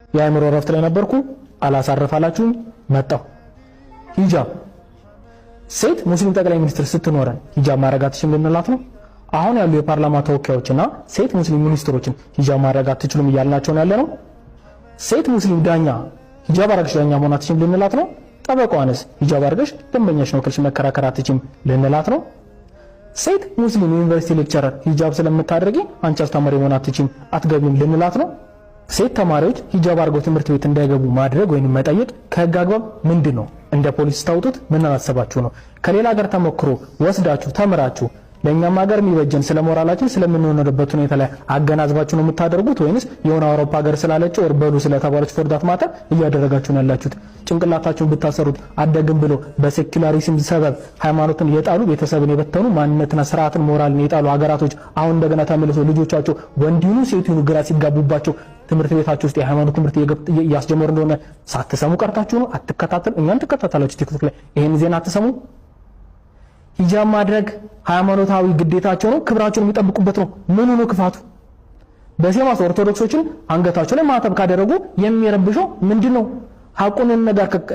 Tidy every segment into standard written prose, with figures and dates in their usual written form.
የአእምሮ እረፍት ላይ ነበርኩ። አላሳርፋላችሁም መጣሁ። ሂጃብ፣ ሴት ሙስሊም ጠቅላይ ሚኒስትር ስትኖረን ሂጃብ ማድረግ አትችልም ልንላት ነው? አሁን ያሉ የፓርላማ ተወካዮችና ሴት ሙስሊም ሚኒስትሮችን ሂጃብ ማድረግ አትችሉም እያልናቸው ነው ያለ ነው። ሴት ሙስሊም ዳኛ ሂጃብ አድርገሽ ዳኛ መሆን አትችልም ልንላት ነው? ጠበቃዋንስ ሂጃብ አድርገሽ ደንበኛሽን ወክለሽ መከራከር አትችልም ልንላት ነው? ሴት ሙስሊም ዩኒቨርሲቲ lecturer ሂጃብ ስለምታደርጊ አንቺ አስተማሪ መሆን አትችይም፣ አትገቢም ልንላት ነው? ሴት ተማሪዎች ሂጃብ አድርገው ትምህርት ቤት እንዳይገቡ ማድረግ ወይንም መጠየቅ ከህግ አግባብ ምንድን ነው? እንደ ፖሊሲ ስታውጡት ምን አሰባችሁ ነው? ከሌላ ሀገር ተሞክሮ ወስዳችሁ ተምራችሁ ለእኛም ሀገር የሚበጀን ስለ ሞራላችን ስለምንኖርበት ሁኔታ ላይ አገናዝባችሁ ነው የምታደርጉት ወይንስ የሆነ አውሮፓ ሀገር ስላለችው or በሉ ስለተባለች for that matter እያደረጋችሁ ነው ያላችሁት? ጭንቅላታችሁን ብታሰሩት አደግም ብሎ በ secularism ሰበብ ሃይማኖትን የጣሉ፣ ቤተሰብን የበተኑ፣ ማንነትና ስርዓትን ሞራልን የጣሉ ሀገራቶች አሁን እንደገና ተመልሶ ልጆቻቸው ወንድ ይሁኑ ሴት ይሁኑ ግራ ሲጋቡባቸው ትምህርት ቤታቸው ውስጥ የሃይማኖት ትምህርት እያስጀመሩ እንደሆነ ሳትሰሙ ቀርታችሁ ነው? አትከታተሉ? እኛን ትከታተላችሁ ቲክቶክ ላይ ይሄን ዜና አትሰሙ? ሂጃብ ማድረግ ሃይማኖታዊ ግዴታቸው ነው፣ ክብራቸውን የሚጠብቁበት ነው። ምኑ ነው ክፋቱ? በሴማስ ኦርቶዶክሶችን አንገታቸው ላይ ማተብ ካደረጉ የሚረብሸው ምንድን ነው? ሐቁን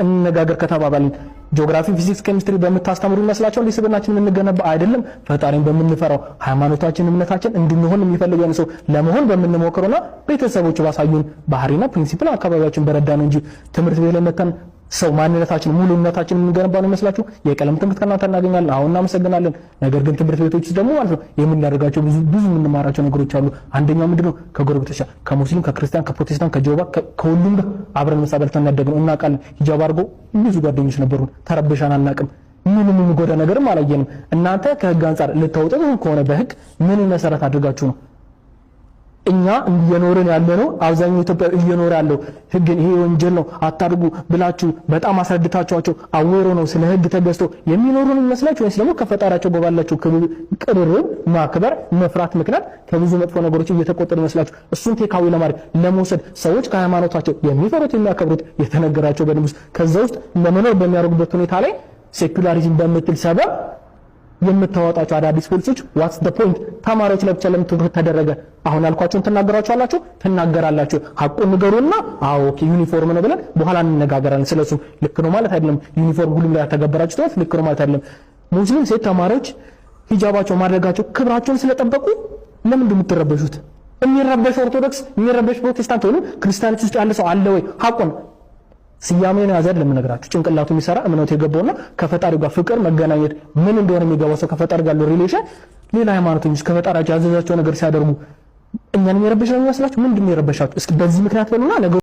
እንነጋገር ከተባባልን ጂኦግራፊ፣ ፊዚክስ፣ ኬሚስትሪ በምታስተምሩ ይመስላቸው እንዲህ ስብናችን የምንገነባ አይደለም። ፈጣሪን በምንፈራው ሃይማኖታችን፣ እምነታችን እንድንሆን የሚፈልገን ሰው ለመሆን በምንሞክረውና ቤተሰቦች ባሳዩን ባህሪና principle አካባቢያችን በረዳ ነው እንጂ ትምህርት ቤት ላይ መተን ሰው ማንነታችን ሙሉነታችን የምንገነባ ነው ይመስላችሁ? የቀለም ትምህርት ከእናንተ እናገኛለን። አሁን እናመሰግናለን። ነገር ግን ትምህርት ቤቶች ውስጥ ደግሞ ማለት ነው የምናደርጋቸው ብዙ ብዙ የምንማራቸው ነገሮች አሉ። አንደኛው ምንድነው? ከጎረቤቶች ከሙስሊም፣ ከክርስቲያን፣ ከፕሮቴስታንት፣ ከጆባ ከሁሉም ጋር አብረን ምሳ በልተን ያደግነው እናውቃለን። ሂጃብ አድርጎ ብዙ ጓደኞች ነበሩን። ተረብሸን አናውቅም። ምንም የሚጎዳ ነገርም አላየንም። እናንተ ከህግ አንጻር ልታወጡ ከሆነ በህግ ምን መሰረት አድርጋችሁ ነው? እኛ እየኖርን ያለ ነው፣ አብዛኛው ኢትዮጵያ እየኖረ ያለው ህግን ይሄ ወንጀል ነው አታድርጉ ብላችሁ በጣም አስረድታችኋቸው aware ሆነው ስለ ህግ ተገዝተው የሚኖሩ ነው ይመስላችሁ ወይስ ደግሞ ከፈጣሪያቸው ጋር ባላቸው ቅርርብ ማክበር መፍራት ምክንያት ከብዙ መጥፎ ነገሮች እየተቆጠሩ ይመስላችሁ? እሱን take away ለማድረግ ለመውሰድ ሰዎች ከሃይማኖታቸው የሚፈሩት የሚያከብሩት የተነገራቸው በደንብ ውስጥ ከዛ ውስጥ ለመኖር በሚያደርጉበት ሁኔታ ላይ secularism በምትል ሰበብ የምታወጣቸው አዳዲስ ፖሊሲዎች what's the point? ተማሪዎች ላይ ብቻ ለምን ትኩረት ተደረገ? አሁን ያልኳቸውን ትናገራችኋላችሁ፣ ትናገራላችሁ። ሐቁን ንገሩና አዎ okay ዩኒፎርም ነው ብለን በኋላ እንነጋገራለን። ስለሱ ልክ ነው ማለት አይደለም። ዩኒፎርም ሁሉም ላይ ያተገበራችሁ ልክ ነው ማለት አይደለም። ሙስሊም ሴት ተማሪዎች ሂጃባቸው ማድረጋቸው ክብራቸውን ስለጠበቁ ለምንድን ነው የምትረበሹት? የሚረበሽ ኦርቶዶክስ፣ የሚረበሽ ፕሮቴስታንት ወይም ክርስቲያኖች ውስጥ ያለ ሰው አለ ወይ? ሐቁን ስያሜውን ያዘ አይደለም የምነግራችሁ። ጭንቅላቱ የሚሰራ እምነቱ የገባውና ከፈጣሪው ጋር ፍቅር መገናኘት ምን እንደሆነ የሚገባው ሰው ከፈጣሪ ጋር ያለው relation ሌላ ሃይማኖተኞች ከፈጣሪያቸው ያዘዛቸው ነገር ሲያደርጉ እኛን የሚረብሽ ነው የሚመስላችሁ? ምንድን ነው የረበሻችሁ? እስኪ በዚህ ምክንያት በሉና ነገሩ።